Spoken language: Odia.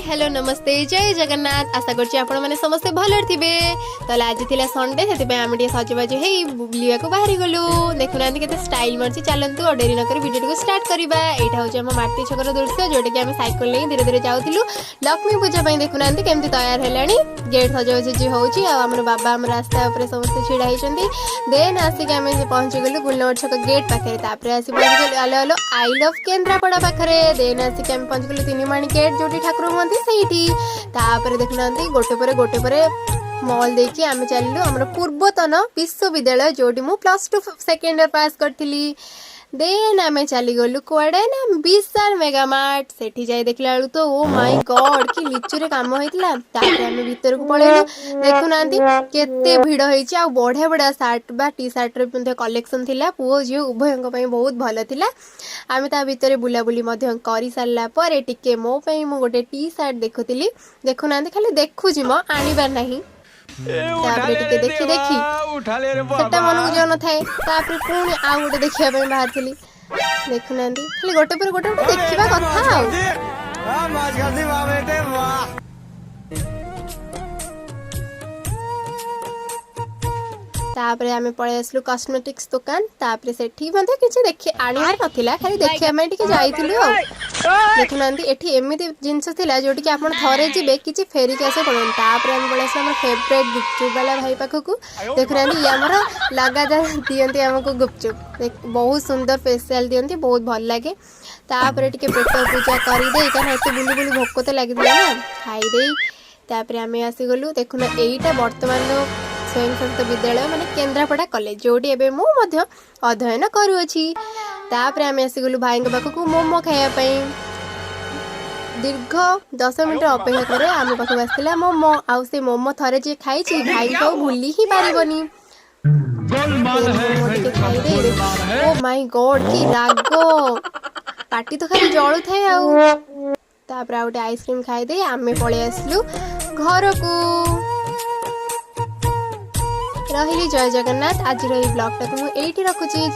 ହ୍ୟାଲୋ, ନମସ୍ତେ, ଜୟ ଜଗନ୍ନାଥ। ଆଶା କରୁଛି ଆପଣମାନେ ସମସ୍ତେ ଭଲରେ ଥିବେ। ତାହେଲେ ଆଜି ଥିଲା ସଣ୍ଡେ, ସେଥିପାଇଁ ଆମେ ଟିକେ ସଜବାଜ ହେଇ ବୁଲିବାକୁ ବାହାରି ଗଲୁ। ଦେଖୁନାହାନ୍ତି କେତେ ଷ୍ଟାଇଲ୍ ମାରୁଛି। ଚାଲନ୍ତୁ ଆଉ ଡେରି ନକରି ଭିଡ଼ିଓଟିକୁ ଷ୍ଟାର୍ଟ କରିବା। ଏଇଟା ହେଉଛି ଆମ ମାଟି ଛକର ଦୃଶ୍ୟ, ଯୋଉଟାକି ଆମେ ସାଇକେଲ ନେଇ ଧୀରେ ଧୀରେ ଯାଉଥିଲୁ ଲକ୍ଷ୍ମୀ ପୂଜା ପାଇଁ। ଦେଖୁନାହାନ୍ତି କେମିତି ତୟାର ହେଲାଣି, ଗେଟ୍ ସଜାସଜି ହେଉଛି ଆଉ ଆମର ବାବା ଆମ ରାସ୍ତା ଉପରେ ସମସ୍ତେ ଛିଡ଼ା ହେଇଛନ୍ତି। ଦେନ୍ ଆସିକି ଆମେ ପହଞ୍ଚିଗଲୁ ଗୁଲନଗର ଛକ ଗେଟ୍ ପାଖରେ। ତାପରେ ଆସି ପହଞ୍ଚିଗଲୁ ଆଲୋ ଆଲୋ I love Kendrapara ପାଖରେ। ଦେନ୍ ଆସିକି ଆମେ ପହଞ୍ଚିଗଲୁ ତିନିମାଣି ଗେଟ୍, ଯୋଉଠି ଠାକୁର ହୁଅନ୍ତି ସେଇଠି। ତାପରେ ଦେଖୁନାହାନ୍ତି, ଗୋଟେ ପରେ ଗୋଟେ ପରେ ମଲ୍ ଦେଇକି ଆମେ ଚାଲିଲୁ ଆମର ପୂର୍ବତନ ବିଶ୍ୱବିଦ୍ୟାଳୟ, ଯୋଉଠି ମୁଁ +2 ସେକେଣ୍ଡ ଇୟର ପାସ୍ କରିଥିଲି। ଦେନ୍ ଆମେ ଚାଲିଗଲୁ କୁଆଡ଼େ ନା ବିଶାଲ ମେଗାମାର୍ଟ। ସେଠି ଯାଇ ଦେଖିଲା ବେଳକୁ ତ ଓ ମାଇ ଗଡ୍, କି ଲିଚୁରେ କାମ ହେଇଥିଲା। ତାପରେ ଆମେ ଭିତରକୁ ପଳେଇଲୁ। ଦେଖୁନାହାନ୍ତି କେତେ ଭିଡ଼ ହେଇଛି ଆଉ ବଢ଼ିଆ ବଢ଼ିଆ ସାର୍ଟ ବା ଟି ସାର୍ଟର ମଧ୍ୟ କଲେକ୍ସନ ଥିଲା। ପୁଅ ଝିଅ ଉଭୟଙ୍କ ପାଇଁ ବହୁତ ଭଲ ଥିଲା। ଆମେ ତା ଭିତରେ ବୁଲାବୁଲି ମଧ୍ୟ କରିସାରିଲା ପରେ ଟିକେ ମୋ ପାଇଁ ମୁଁ ଗୋଟେ ଟି ସାର୍ଟ ଦେଖୁଥିଲି। ଦେଖୁନାହାନ୍ତି, ଖାଲି ଦେଖୁଛି ମ, ଆଣିବାର ନାହିଁ। ତାପରେ ଟିକେ ଦେଖି ଦେଖି ସେଟା ମନକୁ ଯାଉନଥାଏ। ତାପରେ ପୁଣି ଆଉ ଗୋଟେ ଦେଖିବା ପାଇଁ ବାହାରିଥିଲି। ଦେଖୁନାହାନ୍ତି, ଖାଲି ଗୋଟେ ପରେ ଗୋଟେ ଗୋଟେ ଦେଖିବା କଥା ଆଉ। मौज कर दी, वाह बेटे वाह। ତାପରେ ଆମେ ପଳେଇ ଆସିଲୁ କସ୍ମେଟିକ୍ସ ଦୋକାନ। ତାପରେ ସେଠି ମଧ୍ୟ କିଛି ଦେଖି ଆଣିବାର ନଥିଲା, ଖାଲି ଦେଖିବା ପାଇଁ ଟିକେ ଯାଇଥିଲୁ। ଆଉ ଦେଖୁନାହାନ୍ତି, ଏଠି ଏମିତି ଜିନିଷ ଥିଲା ଯୋଉଠିକି ଆପଣ ଥରେ ଯିବେ, କିଛି ଫେରିକି ଆସିବାକୁ ପଡ଼ିବନି। ତାପରେ ଆମେ ପଳେଇ ଆସିଲୁ ଆମର ଫେଭରେଟ୍ ଗୁପଚୁପ୍ ବାଲା ଭାଇ ପାଖକୁ। ଦେଖୁନାହାନ୍ତି, ଇଏ ଆମର ଲଗାତାର ଦିଅନ୍ତି ଆମକୁ ଗୁପଚୁପ୍। ବହୁତ ସୁନ୍ଦର ଫେସିଆଲ ଦିଅନ୍ତି, ବହୁତ ଭଲ ଲାଗେ। ତାପରେ ଟିକେ ପେଟ ପୂଜା କରିଦେଇ, କାରଣ ଏତେ ବୁଲି ବୁଲି ଭୋକ ତ ଲାଗିଥିଲା ନା, ଖାଇଦେଇ ତାପରେ ଆମେ ଆସିଗଲୁ। ଦେଖୁନ, ଏଇଟା ବର୍ତ୍ତମାନର ସ୍ୱୟଂଶାସିତ ବିଦ୍ୟାଳୟ, ମାନେ କେନ୍ଦ୍ରାପଡ଼ା କଲେଜ, ଯୋଉଠି ଏବେ ମୁଁ ମଧ୍ୟ ଅଧ୍ୟୟନ କରୁଅଛି। ତାପରେ ଆମେ ଆସିଗଲୁ ଭାଇଙ୍କ ପାଖକୁ ମୋମୋ ଖାଇବା ପାଇଁ। ଦୀର୍ଘ 10 ମିନିଟ ଅପେକ୍ଷା ପରେ ଆମ ପାଖକୁ ଆସିଥିଲା ମୋମୋ। ଆଉ ସେ ମୋମୋ ଥରେ ଯିଏ ଖାଇଛି, ଭାଇଙ୍କୁ ଆଉ ଭୁଲି ହିଁ ପାରିବନି। ମୋମୋ ଟିକେ ଖାଇଦେଇ, ଓ ମାଇ ଗଡ୍, କି ରାଗ! ପାଟି ତ ଖାଲି ଜଳୁଥାଏ। ଆଉ ତାପରେ ଆଉ ଗୋଟେ ଆଇସ୍କ୍ରିମ ଖାଇଦେଇ ଆମେ ପଳେଇ ଆସିଲୁ ଘରକୁ। ରହିଲି, ଜୟ ଜଗନ୍ନାଥ। ଆଜିର ଏଇ ବ୍ଲଗଟାକୁ ମୁଁ ଏଇଠି ରଖୁଛି।